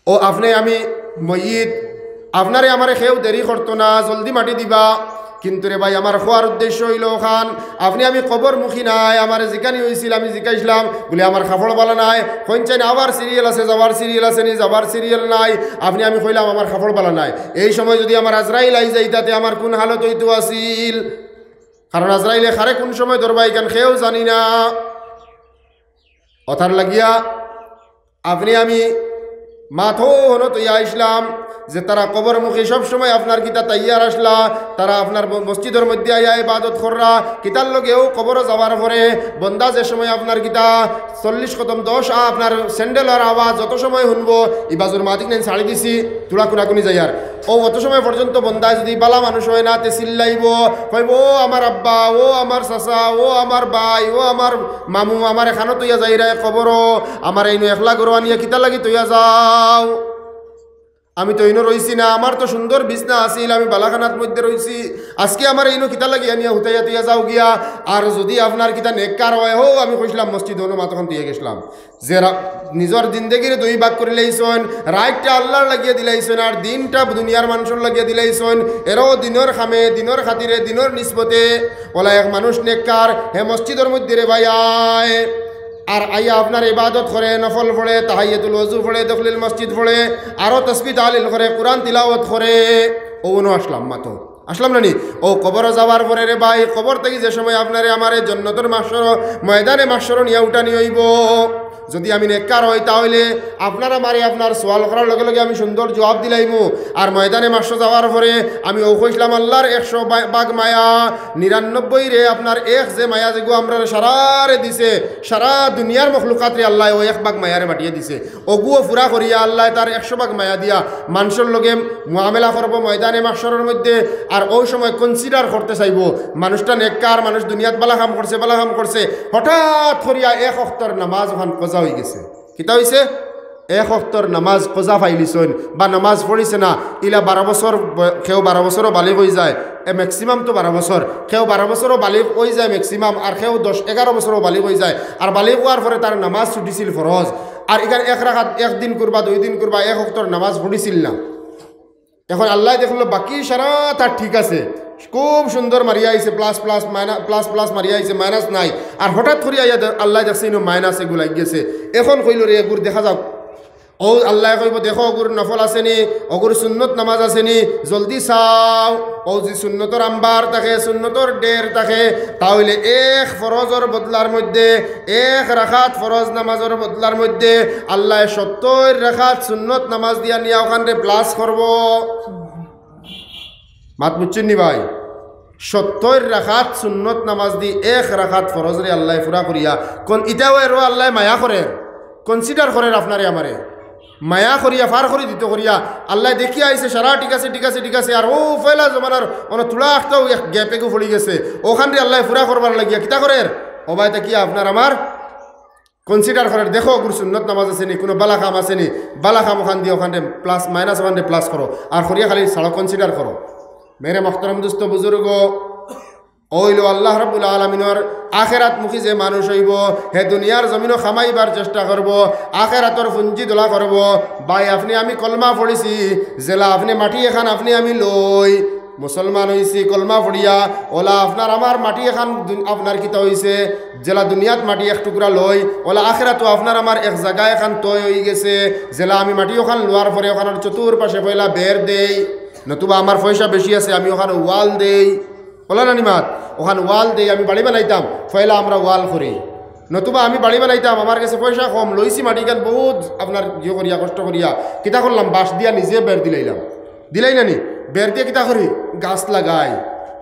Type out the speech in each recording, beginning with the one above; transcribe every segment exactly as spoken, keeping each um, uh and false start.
ও আপনে আমি মইয়িত, আপনারে আমারে কেউ দেরি করতো না, জলদি মাটি দিবা। কিন্তু রে ভাই, আমার কওয়ার উদ্দেশ্য অইলো অখান, আপনে আমি কবরমুখী নায়। আমারে জিকানি অইছিল, আমি জিকাইছলাম, বুলে, "আমার কাপড় বালা নায়।" কইন চাইন, "আবার সিরিয়াল আছে, যাওয়ার সিরিয়াল আছে নি?" যাওয়ার সিরিয়াল নাই। আপনে আমি কইলাম, "আমার কাপড় বালা নায়।" এই সময় যুদি আমার আজরাইল আই যাইতা, তে আমার কুন হালত অইতো আছিল? কারণ আজরাইলে কারে কুন সময় ধরবা, ইখান কেউ জানি না। অতার লাগিয়া আপনে আমি মাত হনো তইয়া আইছলাম যে তারা কবরমুখী সব সময় আপনার কিতা তৈয়ার আছলা, তারা আপনার ম-, মসজিদর মধ্যে আইয়া ইবাদত কররা, কিতার লগে অউ কবরো যাওয়ার পরে বন্দা যে সময় আপনার কিতা চল্লিশ কদম দশ আ আপনার স্যান্ডেলর আওয়াজ যত সময় হুনবো, ই বাজুর মাতিক নাইন ছাড়ি দিছি, তুলা কুনাকুনি যাইয়ার। অউ অত সময় পর্যন্ত বন্দায় যুদি বালা মানুষ অয় না, তে চিল্লাইবো, কইবো, "ও আমার আব্বা, ও আমার চাচা, ও আমার ভাই, ও আমার মামু, আমারে কানো তইয়া যাইরায় কবরো, আমারে ইনো একলা ঘরো আনিয়া কিতার লাগি তইয়া যাও? আমি তো ইনো রইছি না, আমার তো সুন্দর বিছনা আছিল, আমি বালাখানাত মধ্যে রইছি, আজকে আমারে ইনো কিতার লাগি আনিয়া হুতাইয়া তইয়া যাও গিয়া।" আর যুদি আপনার কিতা নেককার অয়, হো, আমি কইছলাম মসজিদ অনো মাতখান তইয়া গেছলাম, যে রা-, নিজর জিন্দেগিরে দুই ভাগ করিলাইছইন, রাইতটা আল্লার লাগিয়া দিলাইছইন, আর দিনটা দুনিয়ার মানষর লাগিয়া দিলাইছইন। এরও দিনর কামে, দিনর খাতিরে, দিনর নিসবতে, অলা এক মানুষ নেককার, হে মসজিদর মধ্যে রে ভাই আয়, আর আইয়া আপনার ইবাদত করে, নফল পড়ে, তাহিয়াতুল ওযু পড়ে, দখলিল মসজিদ পড়ে, আরও তসবি তাহলিল করে, কুরআন তিলাওয়াত করে, অউ অনো আছলাম মাতো। আছলাম না নি? অউ কবরো যাওয়ার পরে রে ভাই, কবর থাকি যে সময় আপনারে আমারে জন্নতর মাহশর, ময়দানে মাহশর নিয়া উঠানি অইবো। যুদি আমি নেককার অই, তা অইলে আপনার আমারে আপনার সওয়াল করার লগে লগে আমি সুন্দর জুয়াব দিলাইমু। আর ময়দানে মাহশর যাওয়ার পরে আমি অউ কইছলাম, "আল্লার একশো বা-, ভাগ মায়া, নিরানব্বইরে আপনার এক যে মায়া যেগু আমরারে সারারে দিছে, সারা দুনিয়ার মখলুকাতরে আল্লায় অউ এক ভাগ মায়ারে বাটিয়া দিছে।" অগুও পুরা করিয়া আল্লায় তার একশো ভাগ মায়া দিয়া মানষর লগে মুআমেলা করবো ময়দানে মাহশরর মধ্যে। আর অউ সময় consider করতে চাইবো, মানুষটা নেককার, মানুষ দুনিয়াত বালা কাম করছে, বালা কাম করছে, হঠাৎ করিয়া এক অক্তর নামাজ অখান কজা অইগেছে। কিতা অইছে? এক অক্তর নামাজ কজা ফাইলিছইন বা নামাজ পড়িছে না, ইলা বারো বছর ব-, কেউ বারো বছরও বালিগ অইযায়, এ maximum তো বারো বছর, কেউ বারো বছরও বালিগ অইযায় maximum, আর কেউ দশ এগারো বছরও বালিগ অইযায়। আর বালিগ অওয়ার পরে তার নামাজ ছুটিছিল ফরজ, আর ইখান এক রাকাত, একদিন করবা, দুই দিন করবা, এক অক্তর নামাজ পড়িছিল না। এখন আল্লায় দেখলো বাকি সারা তার ঠিক আছে, খুব সুন্দর মারিয়া আইছে, plus plus মাইনা-, plus plus মারিয়া আইছে, minus নাই। আর হঠাৎ করি আইয়া দে-, আল্লায় দেখছে ইনো minus এগু লাগি গেছে। এখন কইলো রে, এগুর দেখা যাউক। অউ আল্লায় কইবো, "দেখো, অগুর নফল আছে নি, অগুর সুন্নত নামাজ আছে নি, জলদি চাও।" অউ যে সুন্নতর আম্বার থাকে, সুন্নতর ঢের থাকে, তা অইলে এক ফরজর বদলার মধ্যে, এক রাকাত ফরজ নামাজর বদলার মধ্যে আল্লায় সত্তইর রাকাত সুন্নত নামাজ দিয়া নিয়া অখানরে plus করবো। মাত বুঝছইন নি ভাই? সত্তইর রাকাত সুন্নত নামাজ দি এক রাকাত ফরজরে আল্লায় পুরা করিয়া, কোন ইটাও এরও আল্লায় মায়া করের, consider করের আপনারে আমারে, মায়া করিয়া, ফার করি দিতো করিয়া, আল্লায় দেখিয়া আইছে সারা ঠিক আছে, ঠিক আছে, ঠিক আছে। আর অউ পয়লা জমানার অনো তুলা আখতাও এক gap এগু পড়ি গেছে, অখানরে আল্লায় পুরা করবার লাগিয়া কিতা করের? অবায় তাকিয়া আপনার আমার consider করের, দেখো, অগুর সুন্নত নামাজ আছে নি, কুনু বালা কাম আছে নি, বালা কাম অখান দি অখানরে plus, minus অখানরে plus করো, আর করিয়া খালি ছাড়ো, consider করো। মেরে মহতরম দোস্ত বুজুর্গ, অইলো আল্লাহ রাব্বুল আলামিনর আখেরাতমুখী যে মানুষ অইবো, হে দুনিয়ার জমিনো কামাইবার চেষ্টা করবো, আখেরাতর পুঞ্জি দলা করবো। ভাই, আপনে আমি কলমা পড়ছি, যেলা আপনে মাটি এখান আপনে আমি লই, মুসলমান অইছি কলমা পড়িয়া, অলা আপনার আমার মাটি এখান দুন-, আপনার কিতা অইছে, যেলা দুনিয়াত মাটি এক টুকরা লই, অলা আখেরাতো আপনার আমার এক জাগা এখান তয় অইগেছে, যেলা আমি মাটি অখান লওয়ার পরে অখানর চতুর্পাশে পয়লা বেড় দেই, নতুবা আমার পয়সা বেশি আছে, আমি অখান wall দেই, অলা নানি মাত, অখান wall দেই, আমি বাড়ি বানাইতাম, পয়লা আমরা wall করি, নতুবা আমি বাড়ি বানাইতাম, আমার গেছে পয়সা কম, লইছি মাটি এখান বহুত আপনার ইয়ে করিয়া, কষ্ট করিয়া, কিতা করলাম, বাঁশ দিয়া নিজে বেড় দিলাইলাম। দিলাই না নি? বেড় দিয়া কিতা করি? গাছ লাগাই,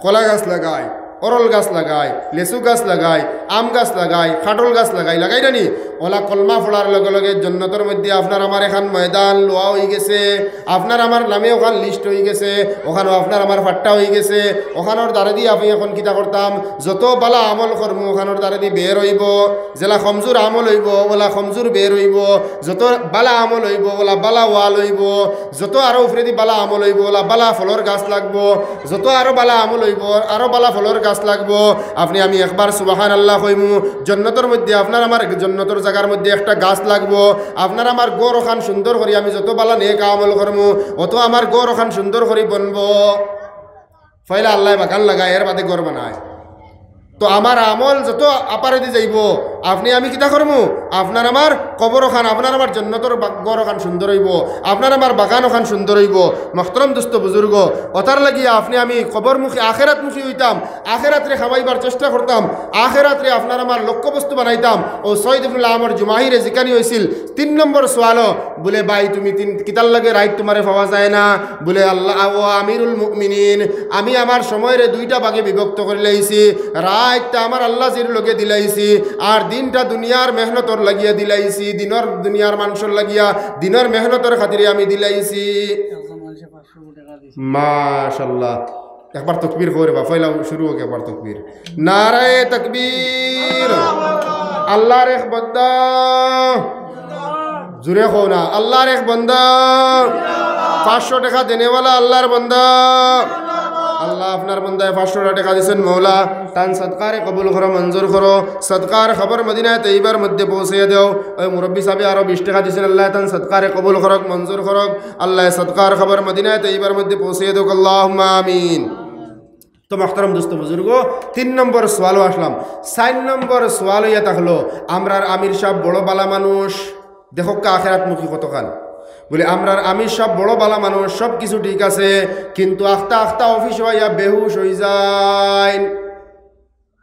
কলা গাছ লাগাই, অরল গাছ লাগাই, লেচু গাছ লাগাই, আম গাছ লাগাই, কাঠল গাছ লাগাই, লাগাই না নি? অলা কলমা পড়ার লগে লগে জন্নতর মধ্যে আপনার আমার এখান ময়দান লওয়া অইগেছে, আপনার আমার নামে অখান list অইগেছে, অখানো আপনার আমার ফাট্টা অইগেছে, অখানর দ্বারেদি আমি এখন কিতা করতাম, যত বালা আমল করমু অখানর দ্বারেদি বেড় অইবো, যেলা কমজুর আমল অইবো, অলা কমজুর বেড় অইবো, যত বালা আমল অইবো, অলা বালা wall অইবো, যত আরো উপরেদি বালা আমল অইবো, অলা বালা ফলর গাছ লাগবো, যত আরো বালা আমল অইবো, আরো বালা ফলর গাছ গাছ লাগবো। আপনে আমি একবার সুবহানাল্লাহ কইমু, জন্নতর মধ্যে আপনার আমার জন্নতর জাগার মধ্যে একটা গাছ লাগবো। আপনার আমার ঘর ওখান সুন্দর করি আমি যত বালা নেক আমল করমু, অত আমার ঘর ওখান সুন্দর করি বনবো। পয়লা আল্লায় বাগান লাগায়, এর বাদে ঘর বানায়। তো আমার আমল যত আপারেদি যাইবো, আপনে আমি কিতা করমু? আপনার আমার কবর ওখান, আপনার আমার জন্নতর বা-, ঘর ওখান সুন্দর অইবো, আপনার আমার বাগান ওখান সুন্দর অইবো। মহতরম দোস্ত বুজুর্গ, অতার লাগিয়া আপনে আমি কবরমুখী, আখেরাতমুখী অইতাম। আখেরাতরে খাওয়াইবার চেষ্টা করতাম, আখেরাতরে আপনার আমার লক্ষ্যবস্তু বানাইতাম। অউ সৈয়দ ইবনুল আমর জুমাহিরে জিকানি অইছিল তিন নম্বর সওয়ালো, বুলে, "ভাই, তুমি তিন কিতার লাগি রাইত তুমারে পাওয়া যায় না?" বুলে, "আল্লাহ, ও আমিরুল মুমিনিন, আমি আমার সময়রে দুইটা ভাগে বিভক্ত করিলাইছি। রাইতটা আমার আল্লাজির লগে দিলাইছি, আর দিনটা দুনিয়ার মেহনতর লাগিয়া দিলাইছি, দিনর দুনিয়ার মানষর লাগিয়া, দিনর মেহনতর খাতিরে আমি দিলাইছি।" মাশাআল্লাহ। একবার তকবীর কও রে বা, পয়লা শুরু হোক একবার তকবীর। নারায়ে তকবীর। আল্লাহর এক বান্দা। জুরে কও না, আল্লাহর এক বান্দা। পাঁচশো টেকা দেনেওয়ালা আল্লাহর বান্দা। আল্লাহ আপনার বান্দায় পাঁচশো টেকা দিছইন, মৌলা, তান সদকারে কবুল করো, মঞ্জুর করো। সদকার খবর মদিনায় তৈবার মধ্যে পৌঁছাইয়া দেও। ওই মুরব্বি সাহেবে আরো বিশ টেকা দিছইন, আল্লাহ তান সদকারে কবুল করক, মঞ্জুর করক। আল্লাহ সদকার খবর মদিনায় তৈবার মধ্যে পৌঁছাইয়া দেও, আল্লাহুম্মা আমিন। তো মহতরম দোস্ত বুজুর্গ, তিন নম্বর সওয়ালো আসলাম। চাইর নম্বর সওয়াল অইয়া থাকলো, আমরার আমির সাহেব বড় বালা মানুষ, দেখউক্কা আখেরাতমুখী কতখান। বুলে, "আমরার আমির সাহেব বড় বালা মানুষ, সব কিছু ঠিক আছে, কিন্তু আখতা আখতা অফিসো আইয়া বেহুশ অইযাইন।"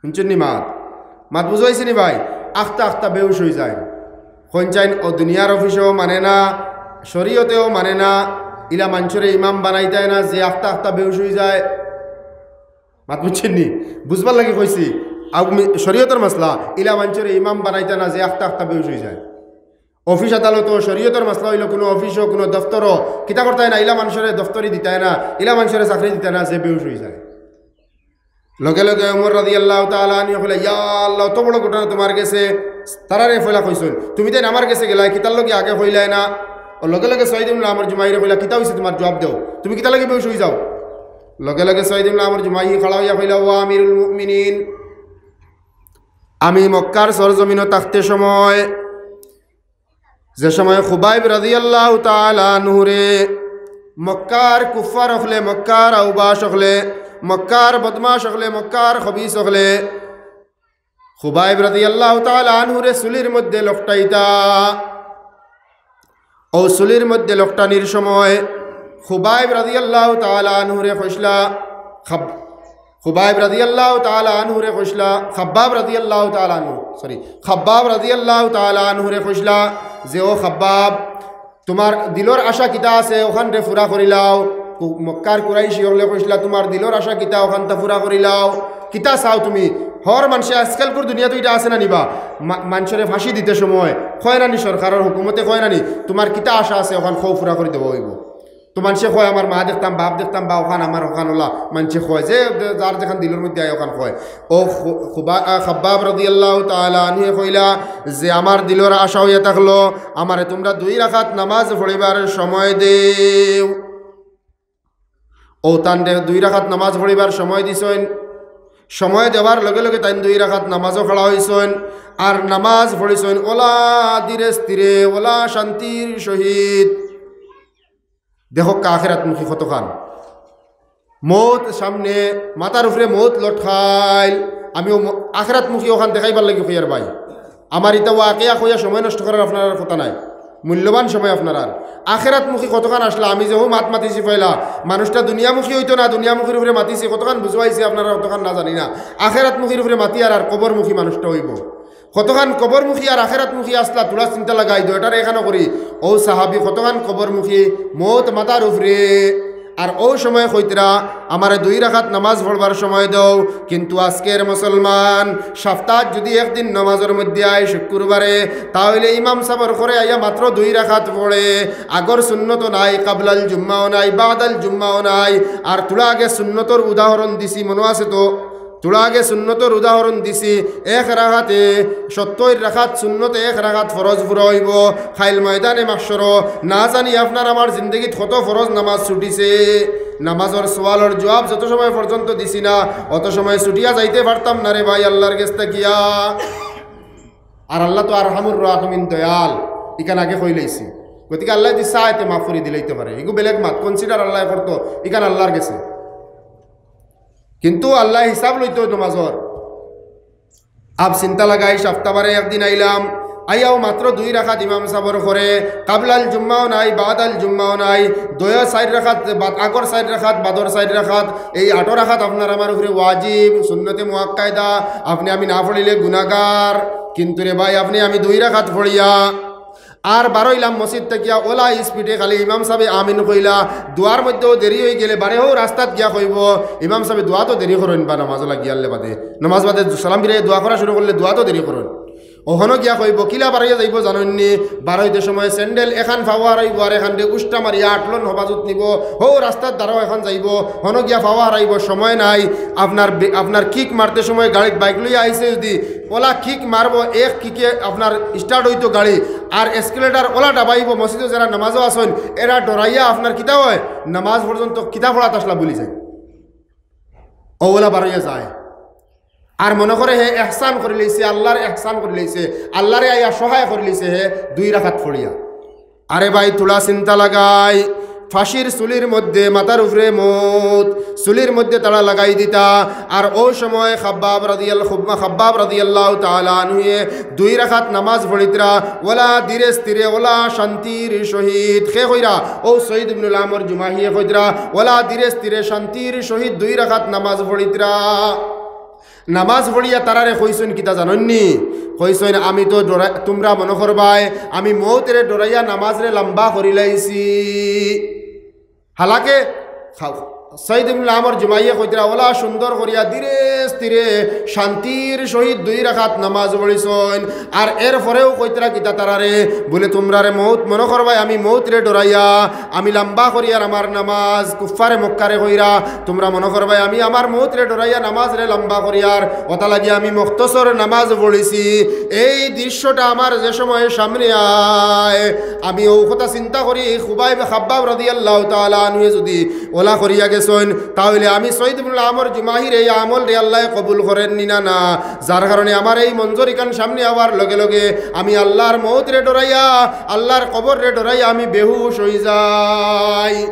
হুনছইন নি মাত? মাত বুঝাইছি নি ভাই? আখতা আখতা বেহুশ অইযাইন। কইন চাইন, অউ দুনিয়ার অফিসেও মানে না, শরীয়তেও মানে না, ইলা মানষরে ইমাম বানাইতায় না যে আখতা আখতা বেহুশ অইযায়। মাত বুঝছইন নি? বুঝবার লাগি কইছি। আউ মি-, শরীয়তর মাসলা, ইলা মানষরে ইমাম বানাইতায় না যে আখতা আখতা বেহুশ অইযায়। অফিস আদালতো শরীয়তর মাসলা অইলো কুনু অফিসো, কুনু দফতরো, কিতা করতায় না, ইলা মানষরে দফতরি দিতায় না, ইলা মানষরে চাকরি দিতায় না, যে বেহুশ অইযায়। লগে লগে ওমর রাদিয়াল্লাহু তাআলা আনহু কইলা, "ইয়া আল্লাহ, অত বড় ঘটনা তুমার গেছে।" তারারে পয়লা কইছইন, "তুমি তাইন আমার গেছে গেলায়, কিতার লাগি আগে কইলায় না?" অউ লগে লগে সৈয়দ ইবনুল আমর জুমাহিরে কইলা, "কিতা অইছে তুমার, জুয়াব দেও, তুমি কিতার লাগি বেহুশ অইযাও?" লগে লগে সৈয়দ ইবনুল আমর জুমাহি খাড়া অইয়া কইলা, "ও আমিরুল মুমিনিন, আমি মক্কার সরজমিনো থাকতে সময়, যে সময় খুবাইব রাদিয়াল্লাহু তাআলা আনহুরে মক্কার কুফফার অকলে, মক্কার আউবাস অকলে, মক্কার বদমাশ অকলে, মক্কার খবিস অকলে খুবাইব রাদিয়াল্লাহু তাআলা আনহুরে চুলির মধ্যে লকটাইতা।" অউ চুলির মধ্যে লকটানির সময় খুবাইব রাদিয়াল্লাহু তাআলা আনহুরে কইছলা, খাব-, খুবাইব রাদিয়াল্লাহু তাআলা আনহুরে কইছলা, খাব্বাব রাদিয়াল্লাহু তাআলা আনহু, sorry, খাব্বাব রাদিয়াল্লাহু তাআলা আনহুরে কইছলা যে, "ও খাব্বাব, তুমার দিলর আশা কিতা আছে, অখানরে পুরা করিলাও।" কু-, মক্কার কুরাইশি অকলে কইছলা, "তুমার দিলর আশা কিতা, অখানতা পুরা করিলাও। কিতা চাও তুমি?" হর মানষে আজকালকুর দুনিয়াত ইটা আছে না নি বা? মা-, মানষরে ফাঁসি দিতে সময় কয় না নি, সরকারর হুকুমতে কয় না নি, "তুমার কিতা আশা আছে, অখান কও, পুরা করি দেওয়া অইবো।" তো মানষে কয়, "আমার মা দেখতাম, বাপ দেখতাম, বা অখান আমার অখান অলা।" মানষে কয় যে, যার যেখান দিলর মধ্যে আয় অখান কয়। অউ খু-, খুবা-, আ, খাব্বাব রাদিয়াল্লাহু তাআলা আনহুয়ে কইলা যে, "আমার দিলর আশা অইয়া থাকলো, আমারে তুমরা দুই রাকাত নামাজ পড়িবার সময় দেও।" অউ তানরে দুই রাকাত নামাজ পড়িবার সময় দিছইন। সময় দেওয়ার লগে লগে তাইন দুই রাকাত নামাজো খাড়া অইছইন, আর নামাজ পড়িছইন অলা ধীরে স্থিরে, অলা শান্তির সহিত। দেখউক্কা আখেরাতমুখী কতখান। মউত সামনে, মাথার উপরে মউত লটকাইল। আমিও ম-, আখেরাতমুখী অখান দেখাইবার লাগি কইয়ার ভাই। আমার ইতা ওয়াকিয়া কইয়া সময় নষ্ট করার আপনারার কথা নাই, মূল্যবান সময় আপনারার। আখেরাতমুখী কতখান আছলা, আমি যে হউ মাত মাতিছি পয়লা, মানুষটা দুনিয়ামুখী অইতো না, দুনিয়ামুখীর উপরে মাতিছি, কতখান বুঝাইছি আপনারা অতখান না জানি না। আখেরাতমুখীর উপরে মাতিয়ার, আর কবরমুখী মানুষটা অইবো। কতখান কবরমুখী আর আখেরাতমুখী আছলা, থুড়া চিন্তা লাগাই দেও, এটারে এখানো করি। অউ সাহাবি কতখান কবরমুখী, মউত মাথার উপরে, আর অউ সময় কইতরা, "আমারে দুই রাকাত নামাজ পড়বার সময় দেও।" কিন্তু আজকের মুসলমান সপ্তাহত যুদি একদিন নামাজর মধ্যে আয় শুক্রবারে, তা অইলে ইমাম সাবর ঘরে আইয়া মাত্র দুই রাকাত পড়ে। আগর সুন্নতও নাই, কাবলাল জুম্মাও নাই, বাদাল জুম্মাও নাই। আর থুড়া আগে সুন্নতর উদাহরণ দিছি, মনো আছে তো? থুড়া আগে সুন্নতর উদাহরণ দিছি, এক রাকাতে সত্তইর রাকাত সুন্নতে এক রাকাত ফরজ পুরা অইবো। কাইল ময়দানে মাহশরো না জানি আপনার আমার জিন্দেগিত কত ফরজ নামাজ ছুটিছে। নামাজর সওয়ালর জুয়াব যত সময় পর্যন্ত দিছি না, অত সময় ছুটিয়া যাইতে পারতাম না রে ভাই আল্লার গেছ থাকিয়া। আর আল্লা তো আরহামুর রাহিমিন, দয়াল, ইখান আগে কইলাইছি। গতিকে আল্লায় যদি চায় তে মাফ করি দিলাইতে পারে, ইগু বেলেগ মাত, consider আল্লায় করতো, ইখান আল্লার গেছে। কিন্তু আল্লায় হিসাব লইতো নামাজর। আব চিন্তা লাগাই, সপ্তাবারে একদিন আইলাম, আইয়াও মাত্র দুই রাকাত ইমাম সাবর ঘরে, কাবলাল জুম্মাও নাই, বাদাল জুম্মাও নাই, দয়া চাইর রাকাত, বাদ-, আগর চাইর রাকাত, বাদর চাইর রাকাত, এই আটো রাকাত আপনার আমার উপরে ওয়াজিব, সুন্নতে মুআক্কাদা, আপনে আমি না পড়িলে গুনাগার। কিন্তু রে ভাই, আপনে আমি দুই রাকাত পড়িয়া, আর বারইলাম মসজিদ থাকিয়া, ওলা স্পিডে খালি ইমাম সাবে আমিন কইলা, দোয়ার মধ্যেও দেরি অইগেলে বারে হউ রাস্তাত গিয়া কইবো, ইমাম সাবে দোয়া তো দেরি করইন বা নামাজ লাগিয়ারলে বাদে, নামাজ বাদে সালাম ফিরাইয়া দোয়া করা শুরু করলে দোয়া তো দেরি করইন। অহনো গিয়া কইবো, কিলা বারইয়া যাইবো জানইননি, বারইতে সময় স্যান্ডেল এখান ফাওয়া হারাইবো আর এখান দে উষ্টা মারিয়া আটলন হবাজুত নিবো, হউ রাস্তার দ্বারাও এখান যাইবো, হনো গিয়া ফাওয়া হারাইবো, সময় নাই। আপনার বে-, আপনার কিক মারতে সময় গাড়ি, বাইক লইয়া আইছে যদি, ওলা কিক মারবো, এক কিকে আপনার স্টার্ট অইতো গাড়ি, আর এক্সিলারেটর ওলা দাবাইবো, মসজিদো যেরা নামাজো আছইন, এরা ডরাইয়া আপনার কিতা অয়, নামাজ পর্যন্ত কিতা পড়াত আসলা ভুলি যায়, অউ ওলা বারইয়া যায়। আর মনো করে হে এহসান করিলাইছে, আল্লার এহসান করিলাইছে, আল্লারে আইয়া সহায় করিলাইছে হে দুই রাকাত পড়িয়া। আরে ভাই, থুড়া চিন্তা লাগাই, ফাঁসির চুলির মধ্যে মাথার উপরে মউত, চুলির মধ্যে তারা লাগাই দিতা। আর অউ সময় খাব্বাব রাদিয়াল-, খুব-, খাব্বাব রাদিয়াল্লাহু তাআলা আনহুয়ে দুই রাকাত নামাজ পড়িতরা, ওলা ধীরে স্থিরে, ওলা শান্তির সহিত। কে কইরা? অউ সৈয়দ ইবনুল আমর জুমাহিয়ে কইতরা, ওলা ধীরে স্থিরে শান্তির সহিত দুই রাকাত নামাজ পড়িতরা। নামাজ পড়িয়া তারারে কইছইন কিতা জানইননি? কইছইন, "আমি তো ডরাই-, তুমরা মনো করবায় আমি মউতরে ডরাইয়া নামাজরে লম্বা করিলাইছি।" হালাকে খাও। সৈয়দ ইবনুল আমর জুমাইয়ে কইতরা, ওলা সুন্দর করিয়া ধীরে স্থিরে শান্তির সহিত দুই রাকাত নামাজ পড়িছইন। আর এর পরেও কইতরা কিতা তারারে, বুলে, "তুমরারে মউত মনো করবায় আমি মউতরে ডরাইয়া আমি লম্বা করিয়ার আমার নামাজ।" কুফফারে মক্কারে কইরা, "তুমরা মনো করবায় আমি আমার মউতরে ডরাইয়া নামাজরে লম্বা করিয়ার, ওটা লাগি আমি মখতসর নামাজ পড়িছি।" এই দৃশ্যটা আমার যে সময় সামনে আয়, আমি অউ কথা চিন্তা করি, খুবাইব খাব্বাব রাদিয়াল্লাহু তাআলা আনহুয়ে যদি ওলা করিয়া গেছইন, তাহলে আমি সৈয়দ ইবনুল আমর জুমাহির এই আমলরে আল্লায় কবুল করেননি না, না? যার কারণে আমার এই মঞ্জর ইখান সামনে আওয়ার লগে লগে আমি আল্লার মউতরে ডরাইয়া, আল্লার কবররে ডরাইয়া আমি বেহুশ অইযাই।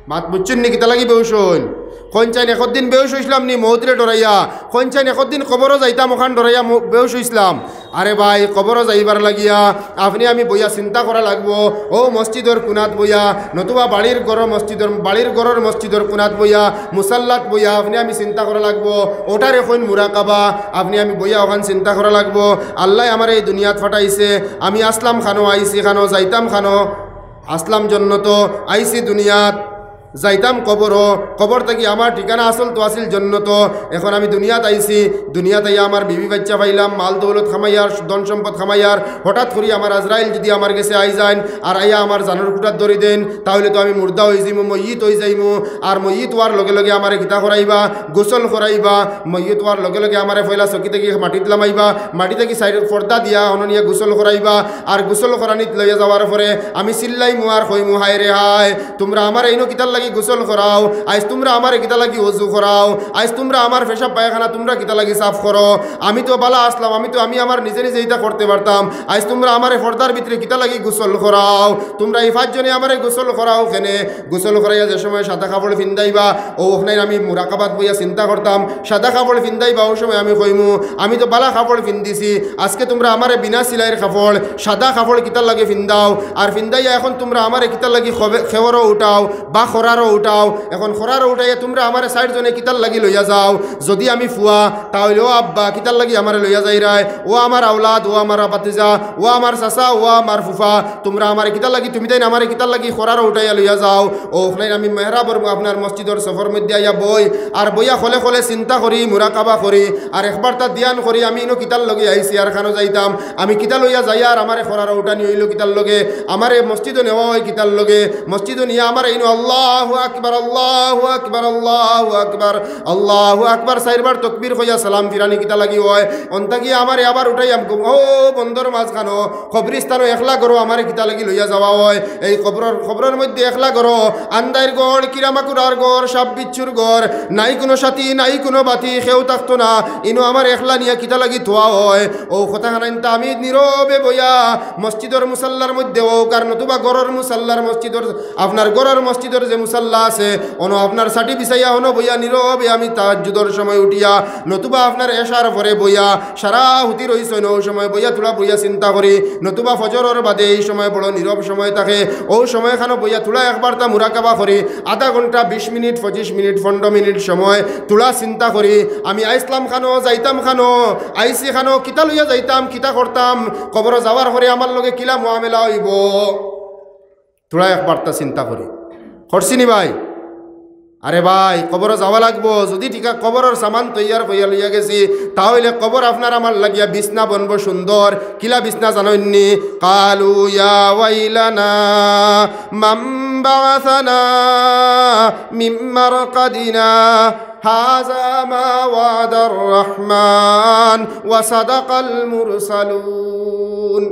মাত বুঝছইননি কিতা লাগি বেহুশ অইন? কইনচাইন একদিন বেহুশ অইছলাম নি মউতরে ডরাইয়া? কইনচাইন একদিন কবরো যাইতাম অখান ডরাইয়া ম-, বেহুশ অইছলাম? আরে ভাই, কবরো যাইবার লাগিয়া আপনে আমি বইয়া চিন্তা করা লাগবো। অউ মসজিদর কুনাত বইয়া, নতুবা বাড়ির ঘরর মসজিদর, বাড়ির ঘরর মসজিদর কুনাত বইয়া, মুসাল্লাত বইয়া আপনে আমি চিন্তা করা লাগবো। ওটারে কইন মুরাকাবা। আপনে আমি বইয়া অখান চিন্তা করা লাগবো, আল্লায় আমারে এই দুনিয়াত ফাটাইছে, আমি আছলাম কানো, আইছি কানো, যাইতাম কানো। আছলাম জন্নতো, আইছি দুনিয়াত, যাইতাম কবরো, কবর থাকি আমার ঠিকানা আসল তো আছিল জন্নতো। এখন আমি দুনিয়াত আইছি, দুনিয়াত আইয়া আমার বিবি বাইচ্চা পাইলাম, মাল দৌলত কামাইয়ার, ধন সম্পদ কামাইয়ার, হঠাৎ করি আমার আজরাইল যদি আমার গেছে আইযাইন আর আইয়া আমার জানর খুটাত ধরি দেইন, তাহলে তো আমি মুর্দা অইযাইমু, মইয়িত অইযাইমু। আর মইয়িত অওয়ার লগে লগে আমারে কিতা করাইবা? গোসল করাইবা। মইয়িত অওয়ার লগে লগে আমারে পয়লা চকি থাকি মাটিত লামাইবা, মাটি থাকি সাইড পর্দা দিয়া অনো নিয়া গোসল করাইবা। আর গোসল করানিত লইয়া যাওয়ার পরে আমি চিল্লাইমু আর কইমু, "হায় রে হায়, তুমরা আমারে ইনো কিতার লাগি গোসল করাও? আইজ তুমরা আমারে কিতার লাগি অজু করাও? আইজ তুমরা আমার পেশাব পায়খানা তুমরা কিতার লাগি সাফ করো? আমি তো বালা আছলাম, আমি তো, আমি আমার নিজে নিজে ইতা করতে পারতাম। আইজ তুমরা আমারে পর্দার ভিতরে কিতার লাগি গোসল করাও? তুমরা ই পাঁচজনে আমারে গোসল করাও কেনে?" গোসল করাইয়া যে সময় সাদা কাপড় ফিন্দাইবা, অউ অখনাইন আমি মুরাকাবাত বইয়া চিন্তা করতাম, সাদা কাপড় ফিন্দাইবা, অউ সময় আমি কইমু, "আমি তো বালা কাপড় ফিন্দিছি, আজকে তুমরা আমারে বিনা সিলাইর কাপড়, সাদা কাপড় কিতার লাগি ফিন্দাও? আর ফিন্দাইয়া এখন তুমরা আমারে কিতার লাগি খবে-, খেওরও উঠাও বা খরারও উঠাও? এখন খরারও উঠাইয়া তুমরা আমারে চাইরজনে কিতার লাগি লইয়া যাও? যদি আমি ফুয়া, তাহলে ও আব্বা, কিতার লাগি আমারে লইয়া যাইরায়? ও আমার আওলাদ, ও আমার ভাতিজা, ও আমার চাচা, ও আমার ফুফা, তুমরা আমারে কিতার লাগি, তুমি তাইন আমারে কিতার লাগি খরারও উঠাইয়া লইয়া যাও?" অউ অখনাইন আমি মেহরাবর আপনার মসজিদর সফর মধ্যে আইয়া বই, আর বইয়া খলে খলে চিন্তা করি, মুরাকাবা করি, আর একবার তার ধ্যান করি, আমি ইনো কিতার লগে আইছি আর কানো যাইতাম, আমি কিতা লইয়া যাইয়ার, আমারে খরারও উঠানি অইলো কিতার লগে, আমারে মসজিদো নেওয়া অয় কিতার লগে, মসজিদো নিয়া আমারে ইনো আল্লাহ আল্লাহু আকবার, আল্লাহু আকবার, আল্লাহু আকবার, আল্লাহু আকবার। চাইরবার তকবীর কইয়া সালাম ফিরানি কিতা লাগি অয়? অন্তা কি আমারে আবার উঠাইয়া ও বন্দর মাঝখানো কবরিস্তানো একলা ঘরো আমারে কিতা লাগি লইয়া যাওয়া অয়? এই কবরর, কবরর মধ্যে একলা ঘরো, আন্দাইর ঘর, কিরামাকুরার ঘর, সাপ বিচ্ছুর ঘর, নাই কুনু সাথী, নাই কুনু বাতি, কেউ থাকতো না। ইনো আমারে একলা নিয়া কিতা লাগি থুয়া অয়? অউ কথাখানাইন তামিদ নীরবে বইয়া মসজিদর মুসাল্লার মধ্যে অউক, আর নতুবা ঘরর মুসাল্লার মসজিদর, আপনার ঘরর মসজিদর যে মুসাল্লা আছে, অনো আপনার ছাটি বিছাইয়া অনো বইয়া নীরবে আমি তাহাজ্জুদর সময় উঠিয়া, নতুবা আপনার এশার পরে বইয়া, সারা হুতি রইছইন, অউ সময় বইয়া থুড়া বইয়া চিন্তা করি, নতুবা ফজরর বাদে এই সময় বড় নীরব সময় থাকে, অউ সময়খানো বইয়া থুড়া একবারতা মুরাকাবা করি, আধা ঘন্টা, বিশ মিনিট, পঁচিশ মিনিট, পনেরো মিনিট সময় থুড়া চিন্তা করি, আমি আইসলাম খানো, যাইতাম খানো, আইসি খানো, কিতা লইয়া যাইতাম, কিতা করতাম, কবরো যাওয়ার পরে আমার লগে কিলা মুআমেলা অইবো, থুড়া একবারতা চিন্তা করি। করছি নি ভাই? আরে ভাই, কবরো যাওয়া লাগবো। যুদি ঠিকা কবরর সামান তৈয়ার কইয়া লইয়া গেছি, তা অইলে কবর আপনার আমার লাগিয়া বিছনা বনবো সুন্দর। কিলা বিছনা জানইননি? قالوا يا ويلنا من بعثنا من مرقدنا هذا ما وعد الرحمن وصدق المرسلون।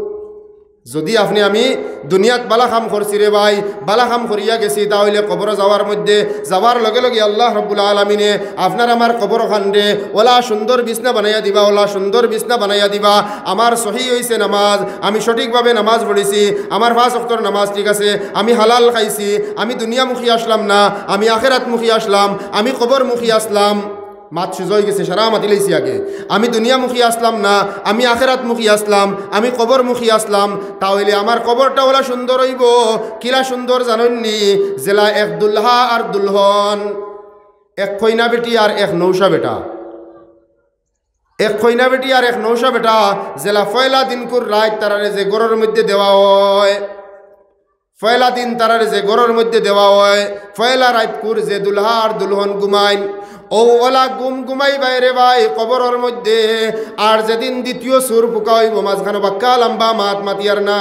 যুদি আপনে আমি দুনিয়াত বালা কাম করছি রে ভাই, বালা কাম করিয়া গেছি, তা অইলে কবরো যাওয়ার মধ্যে, যাওয়ার লগে লগে আল্লাহ রাব্বুল আলামিনে আপনার আমার কবরখানরে অলা সুন্দর বিছনা বানাইয়া দিবা, অলা সুন্দর বিছনা বানাইয়া দিবা। আমার সহি অইছে নামাজ, আমি সঠিকভাবে নামাজ পড়ছি, আমার পাঁচ ওয়াক্তর নামাজ ঠিক আছে, আমি হালাল খাইছি, আমি দুনিয়ামুখী আসলাম না, আমি আখেরাতমুখী আসলাম, আমি কবরমুখী আসলাম। মাত সুজা অইগেছে, সারা মাতিলাইছি আগে। আমি দুনিয়ামুখী আসলাম না, আমি আখেরাতমুখী আসলাম, আমি কবরমুখী আসলাম। তা অইলে আমার কবরটা অলা সুন্দর অইবো, কিলা সুন্দর জানইননি? যেলা এক দুলহা আর দুলহন, এক কইনা বেটি আর এক নৌশা বেটা, এক কইনা বেটি আর এক নৌশা বেটা, যেলা পয়লা দিনকুর রাইত তারারে যে ঘরর মধ্যে দেওয়া অয়, পয়লা দিন তারারে যে ঘরর মধ্যে দেওয়া অয়, পয়লা রাইতকুর যে দুলহা আর দুলহন ঘুমাইন, অউ অলা ঘুম ঘুমাইবায় রে ভাই কবরর মধ্যে। আর যেদিন দ্বিতীয় সুর ফুকা অইবো, মাঝখানো বাক্কা লাম্বা মাত মাতিয়ার না,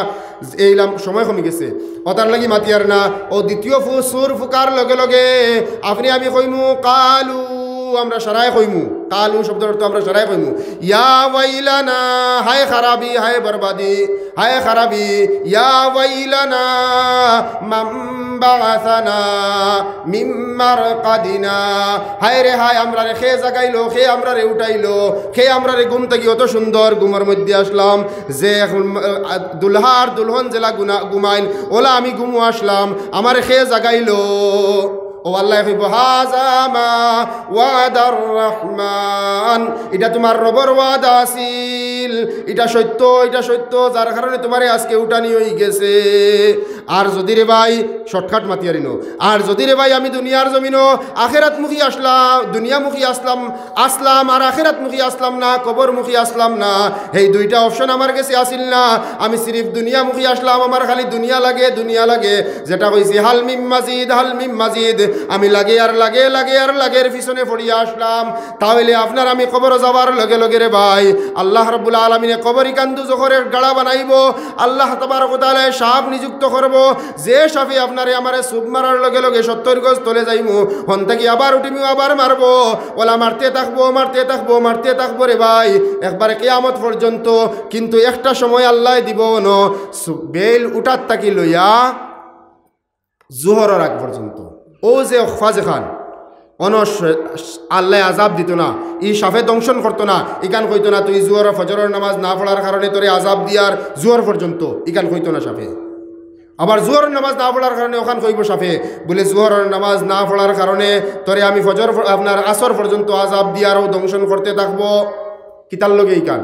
এই লাম-, সময় কমি গেছে, অতার লাগি মাতিয়ার না। অউ দ্বিতীয় ফু-, সুর ফুকার লগে লগে আপনে আমি কইমু, কালু, আমরা সারায় কইমু, কালু শব্দর অর্থ আমরা সারায় কইমু, ইয়া ওয়াইলানা, হায় খারাবি, হায় বরবাদি, হায় খারাবি, ইয়া ওয়াইলানা মান বাআসানা মিন মারকাদিনা। হায় রে হায়, আমরারে কে জাগাইলো, কে আমরারে উঠাইলো, কে আমরারে ঘুম থাকি অত সুন্দর ঘুমর মধ্যে আসলাম, যে এখন, আহ, দুলহা আর দুলহন যেলা গুনা-, ঘুমাইন, অলা আমি ঘুমো আসলাম, আমারে কে জাগাইলো। অউ আল্লায় কইবো, হাজা মা ওয়াদার রহমান, ইটা তুমার রবর ওয়াদা আছিল, ইটা সত্য, ইটা সত্য, যার কারণে তুমারে আজকে উঠানি অইগেছে। আর যুদি রে ভাই, shortcut মাতিয়ার ইনো, আর যুদি রে ভাই আমি দুনিয়ার জমিনো আখেরাতমুখী আসলাম, দুনিয়ামুখী আসলাম, আসলাম আর আখেরাতমুখী আসলাম না, কবরমুখী আসলাম না, হেই দুইটা option আমার গেছে আছিল না। আমি সিরিফ দুনিয়ামুখী আসলাম, আমার খালি দুনিয়া লাগে, দুনিয়া লাগে, যেটা কইছি হাল মিম মাজিদ, হাল মিম মাজিদ, আমি লাগে আর লাগে, লাগে আর লাগের পিছনে পড়িয়া আসলাম। তা অইলে আপনার আমি কবরো যাওয়ার লগে লগে রে ভাই, আল্লাহ রাব্বুল আলামিনে কবর ইখান দুজখর এক গাড়া বানাইবো। আল্লাহ তাবারক ওয়া তাআলায় সাপ নিযুক্ত করবো, যে সাপে আপনারে আমারে চুপ মারার লগে লগে সত্তর গজ তলে যাইমু, হন থাকি আবার উঠিমু, আবার মারবো। অলা মারতে থাকবো, মারতে থাকবো, মারতে থাকবো রে ভাই, একবারে কিয়ামত পর্যন্ত। কিন্তু একটা সময় আল্লায় দিবো অনো, সু-, বেইল উঠাত থাকি লইয়া জুহরর আগ পর্যন্ত। অউ যে ওকফা যেখান, অনো স-, আল্লায় আজাব দিতো না, ই সাপে দংশন করতো না, ইখান কইতো না, তুই জুহর ফজরর নামাজ না পড়ার কারণে তোরে আজাব দিয়ার জুহর পর্যন্ত, ইখান কইতো না সাপে। আবার জুহরর নামাজ না পড়ার কারণে অখান কইবো সাপে, বুলে, জুহরর নামাজ না পড়ার কারণে তোরে আমি ফজর প-, আপনার আসর পর্যন্ত আজাব দিয়ার অউ দংশন করতে থাকবো। কিতার লগে ইখান?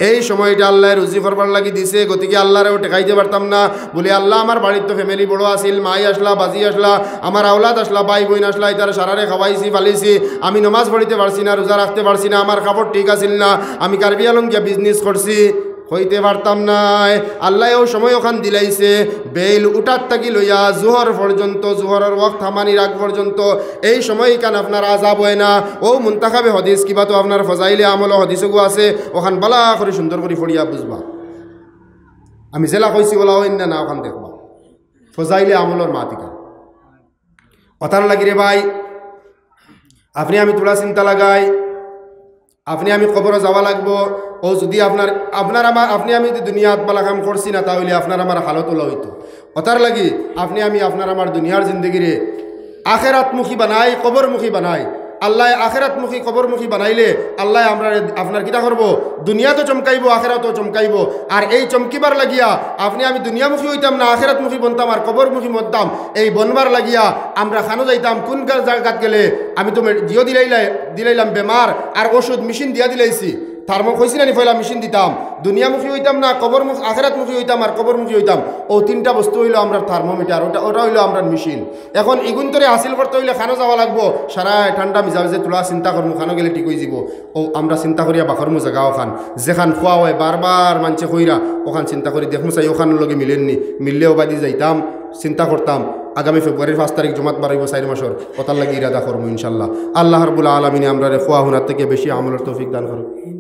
এই সময়টা আল্লায় রুজি করবার লাগি দিছে, গতিকে আল্লারেও ঠেকাইতে পারতাম না। বুলে, আল্লা, আমার বাড়িত তো family বড় আছিল, মাই আসলা, বাজি আসলা, আমার আওলাদ আসলা, ভাই বইন আসলা, ইতার সারারে খাওয়াইছি, ফালিছি, আমি নমাজ পড়িতে পারছি না, রুজা রাখতে পারছি না, আমার কাপড় ঠিক আছিল না, আমি কার্বি আলং গিয়া business করছি, কইতে পারতাম নায়। আল্লায় অউ সময় অখান দিলাইছে, বেইল উঠাত থাকি লইয়া জুহর পর্যন্ত, জুহরর ওয়াক্ত হামানির আগ পর্যন্ত, এই সময় ইখান আপনার আজাব অয় না। অউ মুনতাখাবে হাদিস কিবা তো আপনার ফজাইলে আমলো হাদিস অগু আছে, অখান বালা করি সুন্দর করি পড়িয়া বুঝবা। আমি যেলা কইছি অলা অইন না, না অখান দেখবা। ফজাইলে আমলর মাত ইখান। অতার লাগি রে ভাই, আপনে আমি থুড়া চিন্তা লাগাই, আপনে আমি কবরো যাওয়া লাগবো। অউ যুদি আপনার, আপনার আমার, আপনে আমি যুদি দুনিয়াত বালা কাম করছি না, তা অইলে আপনার আমার হালত অলা অইতো। অতার লাগি আপনে আমি আপনার আমার দুনিয়ার জিন্দেগিরে আখেরাতমুখী বানাই, কবরমুখী বানাই। আল্লায় আখেরাতমুখী, কবরমুখী বানাইলে আল্লায় আমরারে, আপনার কিতা করবো? দুনিয়াতও চমকাইবো, আখেরাতও চমকাইবো। আর এই চমকিবার লাগিয়া আপনে আমি দুনিয়ামুখী অইতাম না, আখেরাতমুখী বনতাম আর কবরমুখী বনতাম। এই বনবার লাগিয়া আমরা খানো যাইতাম, কুন গা-, জাগাত গেলে? আমি তো মে-, জিও দিলাইলাই-, দিলাইলাম বেমার, আর ওষুধ মেশিন দিয়া দিলাইছি। থার্মো কইছি না নি পয়লা মেশিন দিতাম, দুনিয়ামুখী অইতাম না, কবরমুখ-, আখেরাতমুখী অইতাম আর কবরমুখী অইতাম। অউ তিনটা বস্তু অইলো আমরার থার্মোমিটার, অটা, অটা অইলো আমরার মেশিন। এখন ইগুন্তরে হাসিল করতে অইলে খানো যাওয়া লাগবো, সারায় ঠান্ডা মিজাজে থুড়া চিন্তা করমু, খানো গেলে ঠিক অইযিবো। অউ আমরা চিন্তা করিয়া বাখরমু জাগা অখান, যেখান কওয়া অয় বারবার মানষে কইরা, অখান চিন্তা করি দেখমু চাই অখানর লগে মিলের নি, মিললে অবাদি যাইতাম, চিন্তা করতাম। আগামী ফেব্রুয়ারির পাঁচ তারিখ জমাত বার অইবো চাইর মাসর, অতার লাগি ইরাদা করমু ইনশাআল্লাহ। আল্লাহ রাব্বুল আলামিনে আমরারে কওয়া হুনার থাকি বেশি আমলর তৌফিক দান করুক।